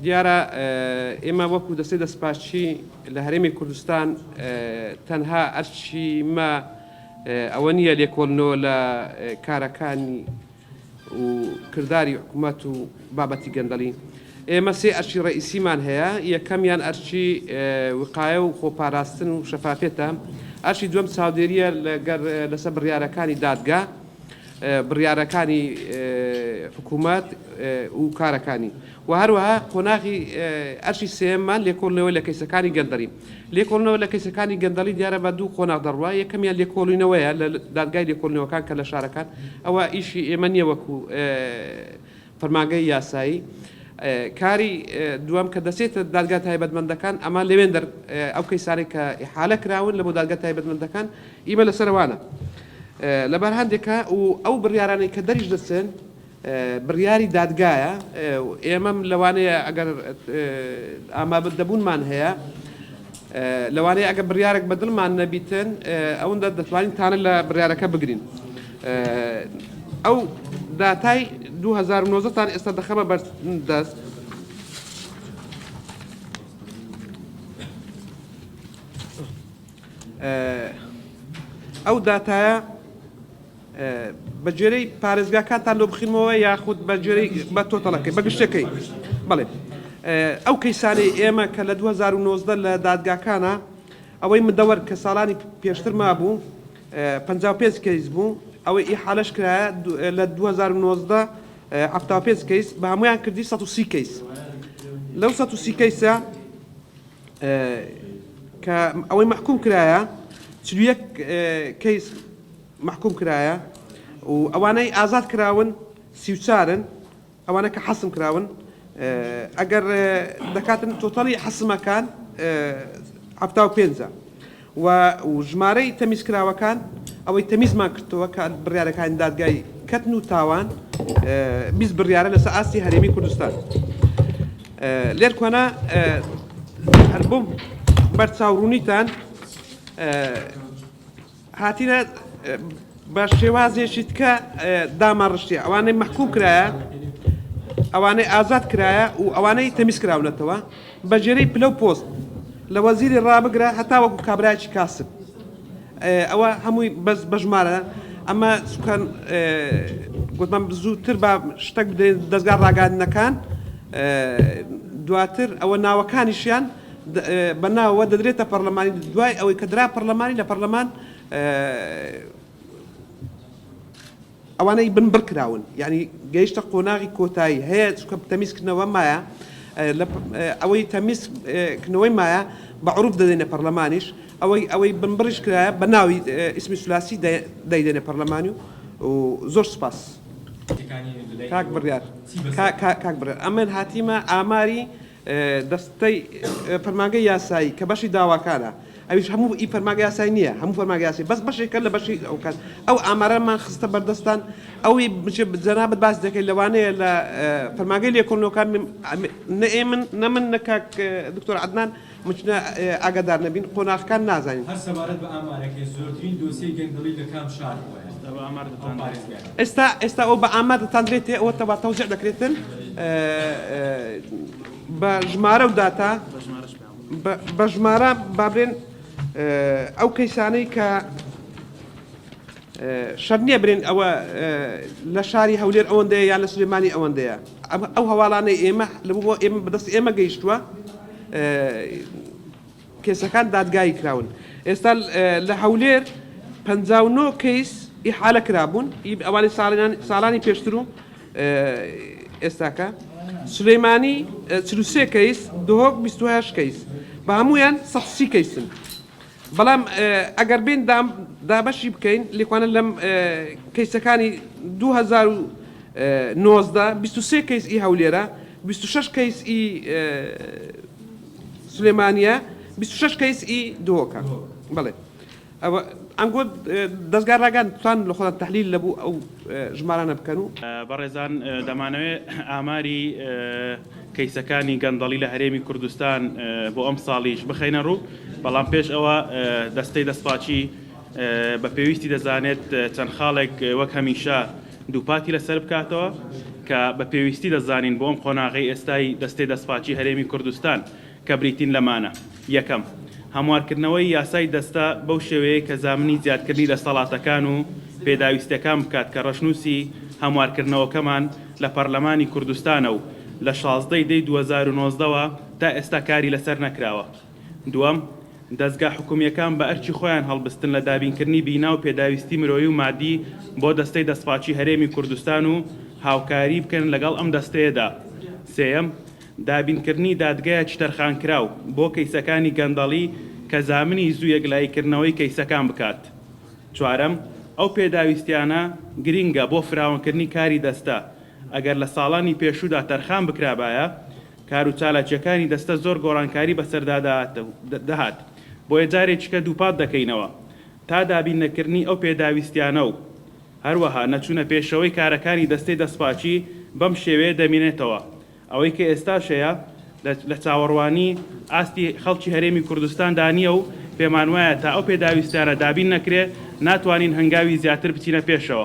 دیارە ئێمە وەکو دەستەی دەستپاکی لە هەرێمی کوردستان تەنها ئەرکی مە ئەوە نییە لێکۆڵنەوە لە کارەکانی و کرداری حکوومەت و بابەتی گەندەڵی. ئێمە سێ ئەرکی ڕەئیسیمان هەیە، یەکەمیان ئەرکی وقایە و خۆپاراستن و شەفافیەتە، ئەرکی دووەم چاودێرییە لەسەر بڕیارەکانی دادگا، بڕیارەکانی حکوومەت و کارەکانی و هەروەها قۆناغی ئەرکی سێیەممان لێکۆڵینەوە لە کەیسەکانی گەندەڵی. لێکۆڵینەوە لە کەیسەکانی گەندەڵی دیارە بە دوو قۆناغ دەڕوا، یەکەمیان لێکۆڵینەوەیە لە دادگای لێکۆڵینەوەکان کە لە شارەکان، ئەوە ئیشی ئێمە نییە وەکو فەرمانگەی یاسایی. کاری دووەم کە دەچێتە دادگا تایبەتمەندەکان، ئەمە لەوێندەر ئەو کەیسانەی کە ئیحالە کراون لە بۆ دادگا تایبەتمەندەکان ئیمە لەسەرەوانە لەبەر هەندێکە و ئەو بڕیارانەی کە دەریش دەچن بڕیاری دادگایە ئێمەم لەوانەیە ئەگەر ئامادەبوونمان هەیە لەوانەیە ئەگەر بڕیارێک بە دڵمان نەبیتن ئەوەندە دەتوانین تانە لە بڕیارەکە بگرین ئەو داتای 2019 تان ئێستا دەخەمە بەر دەست. ئەو داتایە بە گوێرەی پارێزگاکانتان لۆ بخینمەوە یاخود بە گوێرەی بە تۆتەڵەکەی بە گشتەکەی بەڵێ ئەو کەیسانەی ئێمە کە لە 2019 لە دادگاکانە ئەوەی مدەوەر کە ساڵانی پێشتر مابوو 55 کەیس بوو ئەوەی ئیحالەش کرایە لە 2019 75 کەیس بە هەمویان کردی 130 کەیس لەو 130 کەیسە کە ئەوەی مەحکوم کرایە 41 کەیس مەحکوم کرایە و ئەوانەی ئازاد کراون 34ن ئەوانە کە حەسم کراون ئەگەر دەکاتن تۆتەڵی حەسمەکان 75 و ژمارەی تەمیز کراوەکان ئەوەی تەمیزمان کردەوە کە بڕیارەکانی دادگای کەتن و تاوان 20 بڕیارە لەسەر ئاستی هەرێمی کوردستان. لێرکۆنە هەر بۆ بەرچاوڕوونیتان هاتینە بە شێوازێکی تکە داماڕشتیە ئەوانەی مەحکوم کرایە ئەوانەی ئازاد کرایە و ئەوانەی تەمیز کراونەتەوە بە گوێرەی پلە و پۆست لە وەزیری ڕابگرە هەتا وەکو کابرایەکی کاسب ئەوە هەمووی بەس بە ژمارە ئەمە سوکان گوتمان زووتر با شتەک بدرێن دەزگا ڕاگەیاندنەکان دواتر ئەوە ناوەکانیشیان بە ناوەوە دەدرێتە پەرلەمانی دوای ئەوەی کە درا پەرلەمانی لە پەرلەمان ئەوانەی بنبڕ کراون یانی گەیشتە قۆناغی کۆتایی هەیە چونکە تەمیز کردنەوە مایە ئەوەی تەمیز کردنەوەی مایە بە عروف دەدەینە پەرلەمانیش ئەوەی ئەوەی بنبڕیش کرایە بە ناوی ئیسمی سولاسی دەیدەینە پەرلەمانی و زۆر سوپاس کاک بڕیار کاک بڕیار ئەمن هاتیمە ئاماری دەستەی فەرمانگەی یاسایی کە بەشی داواکانە ئەویش هەموو ئی فەرمانگە یاسایی نییە هەموو فەرمانگە یاسایی بەس بەشێکە لە بەشی ئەوکان ئەو ئامارەمان خستە بەردەستان ئەوی جەنابت باس دەکەی لەوانەیە لە فەرمانگەی لێکۆڵینەوەکان نە ئێمن نە من نە کاک دکتۆر عەدنان مچنە ئاگادار نەبین قۆناغەکان نازانین. هەر سەبارەت بە ئامارەکەی زۆرترین دۆسیەی گەندەڵی لە کام شار بووە ئەو پارێزگایە؟ ئێستا ئێستا ئەوە بە ئامار دەتاندرێتێ ئەوە تەوا تەوزیع دەکرێتن بە ژمارە و داتا بە ژمارە با بڵێن ئەو کەیسانەی کە شەرت نییە برێن ئەوە لە شاری هەولێر ئەوەندەیە یان لە سلێمانی ئەوەندەیە ئەو هەواڵانەی ئێمە لە بۆ ئێمە بەدەست ئێمە گەیشتووە کەیسەکان دادگایی کراون ئێستا لە هەولێر 59 کەیس ئیحالە کرابوون ئەوانەی ساڵانی پێشتر و ئێستاکە سلەیمانی 43 کەیس دهۆک 28 کەیس بە هەمویان 130 کەیسن بەڵام ئەگەر بێین دابەشی بکەین لێکوانە لەم کەیسەکانی 2019 23 کەیس ئی هەولێرە 26 کەیس ئی سلێمانیە 26 کەیس ئی دهۆکە بەڵێ ئەوە ئەنگۆ دەزگا ڕاگان توان لە خۆتان تحلیل لە بوو ئەو ژمارانە بکەن و بەڕێزان دەمانەوێ ئاماری کەیسەکانی گەندەڵی لە هەرێمی کوردستان بۆ ئەمساڵیش بخەینە ڕوو، بەڵام پێش ئەوە دەستەی دەستپاکی بە پێویستی دەزانێت چەند خاڵێک وەک هەمیشە دووپاتی لەسەر بکاتەوە. کە بە پێویستی دەزانین بۆ ئەم قۆناغەی ئێستای دەستەی دەستپاکی هەرێمی کوردستان کە بریتین لەمانە، یەکەم، هەموارکردنەوەی یاسای دەستە بەو شێوەیەی کە زامنی زیادکردنی دەستەڵاتەکان و پێداویستیەکان بکات کە ڕەشنووسی هەموارکردنەوەکەمان لە پەرلەمانی کوردستانە و لە 16 ی دەی 2019 وە تا ئێستا کاری لەسەر نەکراوە. دووەم، دەزگا حکومییەکان بە ئەرکی خۆیان هەڵبستن لە دابینکردنی بینا و پێداویستی مرۆیی و مادی بۆ دەستەی دەستپاکی هەرێمی کوردستان و هاوکاری بکەن لەگەڵ ئەم دەستەیەدا. سێیەم، دابینکردنی دادگایەکی تەرخانکراو بۆ کەیسەکانی گەندەڵی کە زامنی زوو یەکلاییکردنەوەی کەیسەکان بکات. چوارەم، ئەو پێداویستیانە گرینگە بۆ فراوانکردنی کاری دەستە، ئەگەر لە ساڵانی پێشوودا تەرخان بکرابایە، کارو چالاکییەکانی دەستە زۆر گۆڕانکاری بەسەردا دەهات، بۆیە جارێکیکە دووپات دەکەینەوە تا دابین نەکردنی ئەو پێداویستیانە و هەروەها نەچوونە پێشەوەی کارەکانی دەستەی دەستپاکی بەم شێوەیە دەمینێتەوە، ئەوەی کە ئێستاش هەیە لە چاوەڕوانی ئاستی خەڵکی هەرێمی کوردستاندا نییە و پێمانوایە تا ئەو پێداویستیانە دابین نەکرێ ناتوانین هەنگاوی زیاتر بچینە پێشەوە.